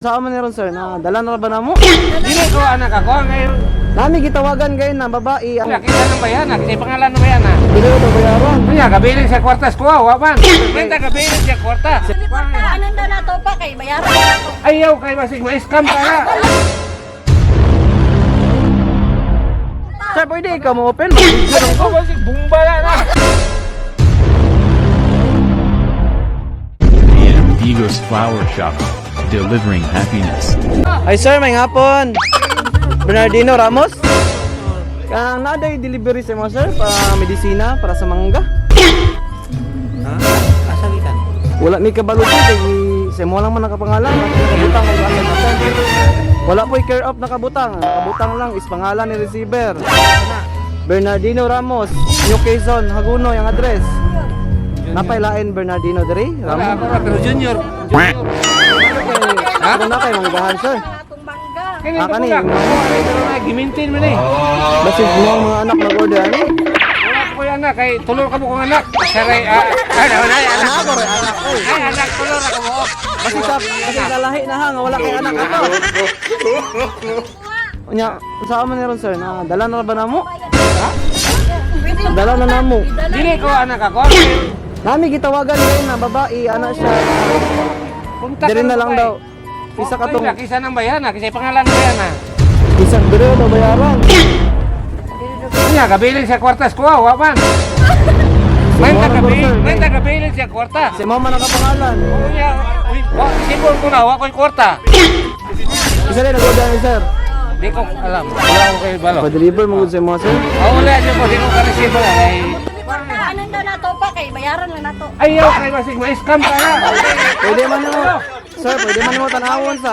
Saan man ron, sir? Na dala na ba namo? Dili ko anak ako ngayon. Nami gitawagan gayon na babae ang Nakita ng bayan, kasi pangalan ng bayan. Dili ko bayaran. Kanya gabilin sa kwartas ko, wa man. Benta gabilin sa kwartas. Anong daw nato pa kay bayaran na to. Ayaw kay basig ma-scam ka na. Sir, pwede ikaw mo open? Ano ko basig bumba na na. AM Digos Flower Shop, delivering happiness. Ay sir, may hapon. Bernardino Ramos? Kang naday delivery sa mga sir para medisina para sa mangga. Ha? Asa gikan? Wala mi kabalo sir kay sa mo lang man nakapangalan. Nakabutang ang asa natin. Wala po'y care of nakabutang. Nakabutang lang is pangalan ni receiver. Bernardino Ramos, New Quezon, Hagunoy ang address. Napailain Bernardino diri? Wala Ramos. ako ra pero junior. Junior. Ha? Ano na kay manggahan sir? Atong mangga. Kini Ah, kani. ko pero na gimintin man eh. Basig mo ang mga anak nag-order ani. Wala ko yung anak kay tulor ka mo kong anak. Saray ah, ano na anak. Anak ko rin, anak ko. Ay anak tulor ako mo. Basig sa lahi na ha, nga wala kay anak ato. Unya, saan man ron sir? Na dala na ba namo? Dala na namo. Dili ko anak ako. Nami gitawagan ngayon na babae, anak siya. Punta Diri na lang daw. Isa ka tong Isa ng bayan, kasi pangalan ng bayan. Isang diri daw bayaran. Kanya gabilin sa kwartas ko, wa man. Benta gabilin, benta gabilin sa kwartas. Si mama nakapangalan. Kunya, uy, wa sipon ko na wa ko'y kwarta. Isa rin nag-order ni sir. Di ko alam. Wala ko kay balo. Pa-deliver mo gud sa mo sir. Oh, wala siya ko, di ko ka-receive kay. Anong daw nato pa kay bayaran lang nato. Ayaw kay basig ma-scam ka na. Pwede man mo. Sir, pwede man mo tanawon sa.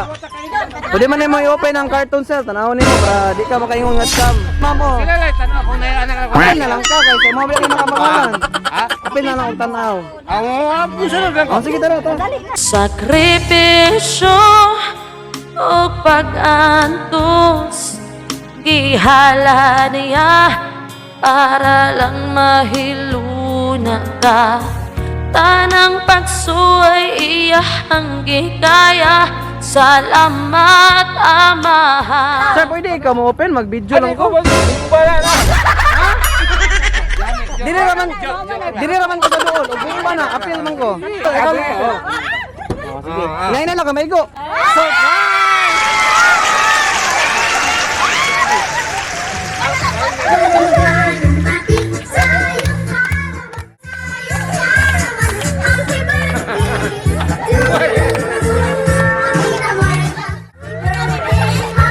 Pwede man nimo i-open ang carton sir, tanawon nimo para di ka makaingon nga scam. Ma'am oh. Sila lang tanaw kung na anak ako. Apil na lang ka kay sa mo wala ni makapangalan. Ha? Apil na lang og tanaw. Ang musunod lang ko. Oh, sige tara, tara. Sakripisyo o pag-antos, gihala niya para lang mahiluna ka. Tanang pagsuway iyahang gikaya. Salamat, Amahan. Sir, pwede ikaw mo open, mag-video lang Ano ko. ko basig bumba na na. Dili raman ko sa duol. Ug bumba na, apil man ko. Ikaw lang. Oh, sige. Ngayon na lang ka maigo.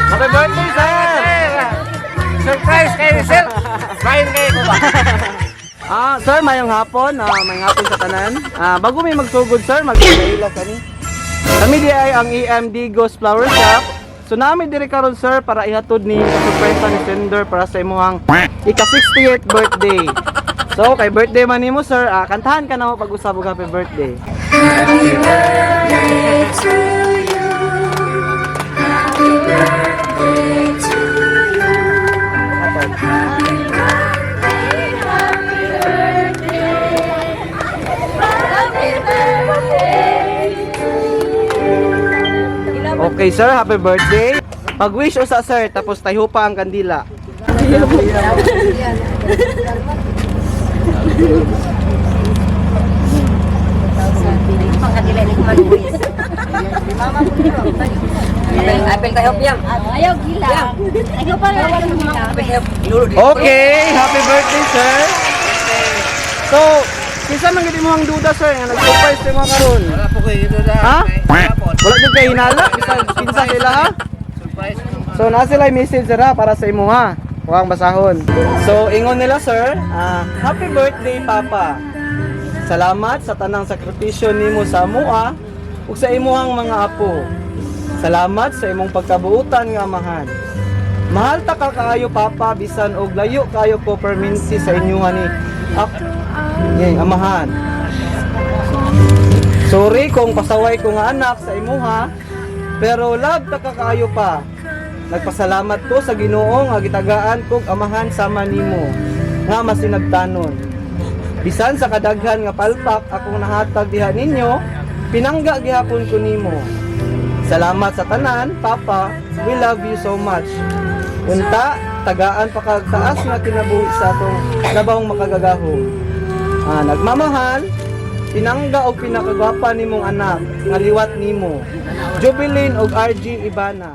Happy birthday, sir! Surprise kayo, sir. Kain kayo ko ba? Ah, sir, mayong hapon, mayong hapon sa tanan. Ah, bago may magsugod, sir, magpakaila kami. Kami di ay ang EMD Ghost Flower Shop. So nami diri karon sir para ihatod ni surprise ni sender para sa imong ika 60th birthday. So kay birthday man nimo sir, kantahan ka na mo pag-usab og happy birthday. Okay sir, happy birthday. Pag-wish usa sir, tapos tayo pa ang kandila. Apel tayo piyam. Ayaw gila. Ayaw pa lang. Okay, happy birthday sir. So, kinsa man gid imong duda sir nga nag-surprise sa mga karon? Wala po kayo dito na. Ha? Wala jud kay hinala bisan kinsa sila ha? Surprise. So naa sila message sir ha, para sa imo ha. Huwag basahon. So ingon nila sir, happy birthday papa. Salamat sa tanang sakripisyo nimo sa amoa ug sa imuhang mga apo. Salamat sa imong pagkabuutan nga amahan. Mahal ta ka kaayo papa bisan og layo kayo ko perminti sa inyuha ni ak Yay, amahan. Sorry kung pasaway ko nga anak sa imuha, pero love ta ka kaayo pa. Nagpasalamat ko sa Ginoo nga gitagaan kog amahan sama nimo nga masinagtanon. Bisan sa kadaghan nga palpak akong nahatag diha ninyo, pinangga gihapon ko nimo. Salamat sa tanan, Papa. We love you so much. Unta, tagaan pa kag taas nga kinabuhi sa atong labahong makagagahom. Nagmamahal, tinangga og pinakagwapa nimong anak, nga liwat nimo. Jubilin og RG Ibana.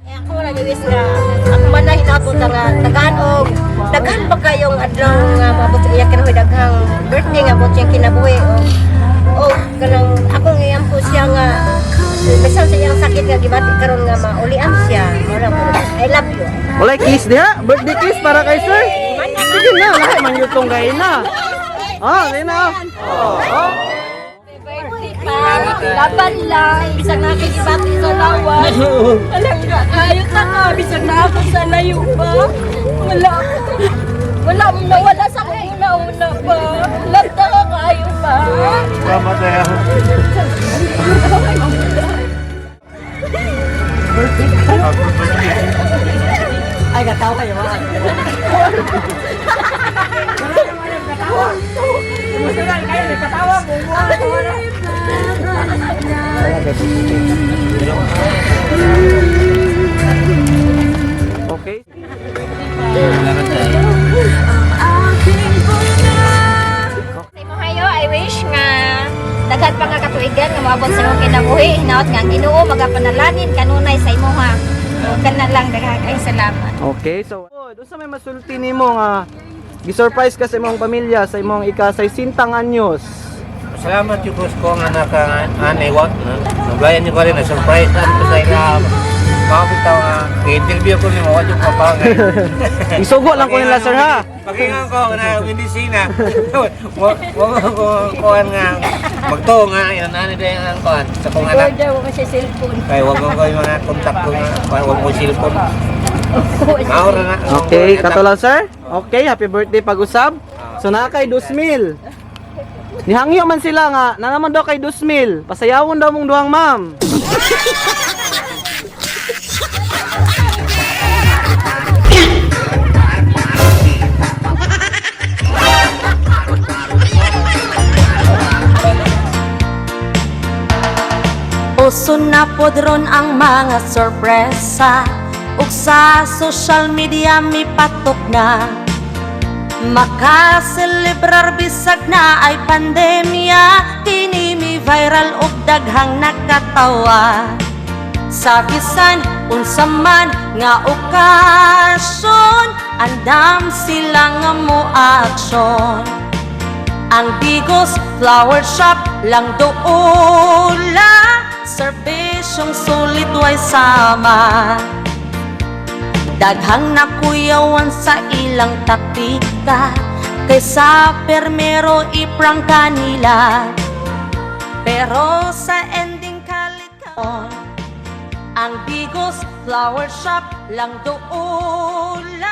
Eh, ako wala giwis nga ako man na hinabot nga tagaan og daghan pa kayong adlaw nga maabot sa iya kinabuhi, daghang birthday nga abot siyang kinabuhi o kanang akong iyampo siya nga bisan sa iyang sakit nga gibati karon nga maulian siya. Wala ko, I love you. Walay kiss diha, birthday kiss para kay sir. Sige na, lahi man gyud tong gayna. Sige na. Oh. Laban lang, bisag na kikibati sa lawas. Alam nga, kayo ta ka, bisag na ako sa layo pa. Wala ako. Wala, nawala sa akong una-una pa. Lanta ka kayo pa. Ay, katawa kayo ba? Okay. Sa imo hayo, I wish nga daghan pa nga katuigan nga moabot sa imong kinabuhi. Hinaot nga ang Ginoo magapanalangin kanunay sa imuha. Ug kana lang, daghan kay salamat. Okay, so unsa may masulti nimo nga gi-surprise ka sa imong pamilya sa imong ika-60 anyos? Salamat yung boss ko nga naka anay wa. Nablayan niyo ko rin na surprise na ko sa ila. Mga bitaw nga interview ko nimo wa jud pa. Isugo lang ko nila, sir, ha. Pakingan ko na hindi sina. Wa wa ko kuan nga magtuo nga inan ani day ang kuan sa kong anak. Order mo siya cellphone. Kay wa ko ko yung mga kontak ko nga kuan wa mo cellphone. Maura na. Okay, kato lang, sir. Okay, happy birthday pag-usab. So naa kay 2,000. Nihangyo man sila nga, na naman daw kay 2,000. Pasayawon daw mong duhang ma'am. Uso na pod ron ang mga sorpresa ug sa social media mipatok na. Makaselebrar bisag na ay pandemya, kini mi viral og daghang nakatawa. Sa bisan unsa man nga okasyon, andam sila nga mo aksyon. Ang Digos Flower Shop lang doula, serbisyong sulit way sama. Daghang nakuyawan sa ilang taktika, kaysa permero iprang kanila. Pero sa ending kalikon, ang Digos Flower Shop lang doula.